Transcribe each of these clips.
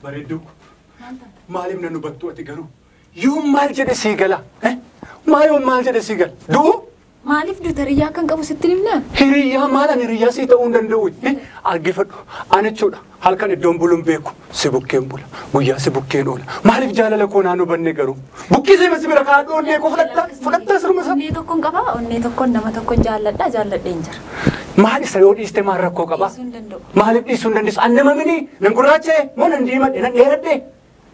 Bareedduu maaliif na hubattu ati garuu? Yoom maal jedhe sii gala? Maa yoom maal jedhe sii gala? Du'u? Maaliif duuta hiriyyaa kan qabu sitti himnaa? Hiriyyaa maalan hiriyyaa sii ta'uu hin danda'u. Argifadhu ani jechuudha halkan iddoon buluun beeku si bukkeen bula guyyaa si bukkeen oola. Maaliif jaalala koo naan hubanne garuu? Bukkisee si bira kaadhu onnee koo fudhatta fudhatta sirma isaa. Onnee tokkoon qaba onnee tokkoon nama tokkoon jaalladha jaalladheen jira. Maal isa yoo dhiiste maal rakkoo qaba? Dhiisuu hin danda'u. Maaliif dhiisuu hin dandeessu? An nama mini nan gurraacha'e moo nan diimadhe nan dheeradhe?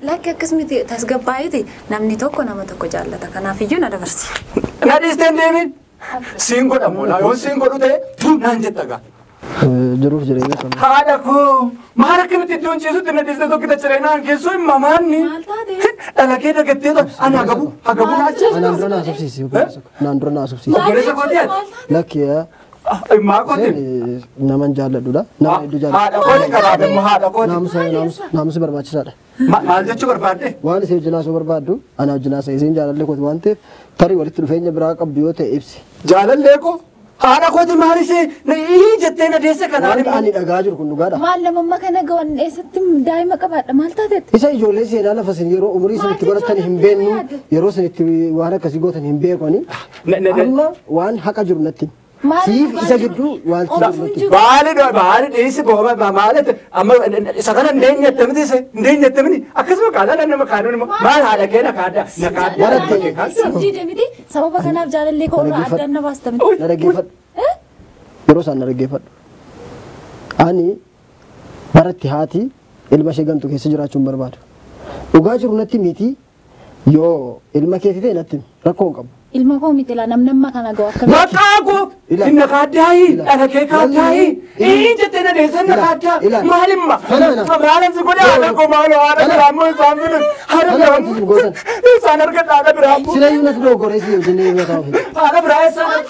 Lakki akkasumatti tasgabbaa'eeti namni tokko nama tokko jaallata kanaafiyyuu na dabarsi. Na dhiistee hin deemin? Siin godhamu laa yoo siin godhu ta'e tu naan jetta gaa. Jiruuf jireenya sana. Haadha koo maal akkamitti iddoon ciisutti na dhiiste tokko tachiree naan keessoo hin mamaanni. Maal taate? Dhala kee dagattee ani hagabu hagabu naa Naan dura na haasofsiisi. Naan dura na haasofsiisi. Obboleessa kooti ati? Lakki Maa kooti? naman jaalladhudha. Nama hedduu jaalladha. Haadha kooti kanaaf immoo haadha kooti. Naamusa naamusi barbaachisaadha. Maal jechuu barbaadde? Waan isee wajjin haasoo barbaaddu ana wajjin haasa'e isiin jaalallee kooti waan ta'eef tarii walitti dhufeenya biraa qabdu yoo ta'e ibsi. Jaalallee koo haadha kooti maal isee na ii jettee na deesse kanaan Wanta immoo. ani dhagaa jiru kun dhugaadha. Maal lamamma kana gawan eessatti daa'ima qabaadha maal taatetti? Isa ijoollee seenaa lafa isin yeroo umurii isin itti godhatan hin beeknu yeroo isin itti waan akkasii gootan hin beeku ani. Amma waan haqa jiru natti himi. Maal Siif dhugaa isa jiru? gidduu wanti jiru natti himi. Baali baali dhiisi booba maali amma isa kana hin deenyatte miti ise hin deenyatte miti akkasuma kaalaa nama kaanuun immoo maal haadha kee na kaadda na kaadda Baratte. Siif diide miti sababa kanaaf jaalallee koo irraa addaan na baasta miti. Na dhaggeeffadhu. Yeroo isaan na dhaggeeffadhu. Ani baratti haati ilma ishee gantu keessa jiraachuu hin barbaadu. Dhugaa jiru natti miti yoo ilma keetii ta'e natti himi. Rakkoo hin qabu. Ilma koo miti laa namni amma kana gahu akkamitti? Maqaa koo inni kaaddaayi dhala kee kaaddaayi ii jettee na deesse na kaaddaa maalimma maalan si godhe haadha koo maaloo haadha biraa immoo isaan fidan haadha biraa immoo isaan argadha haadha biraa immoo Silayyuu natti dogoggoree si wajjin yoo ta'u. haadha biraa isaan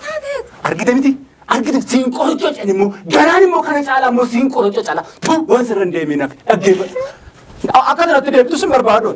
argite miti argite siin qoricho cani immoo garaan immoo kana caalaa immoo siin qoricho caalaa tu waan sirra hin deemin hafe dhaggeeffadhu akka kanatti deemtu sin barbaadu.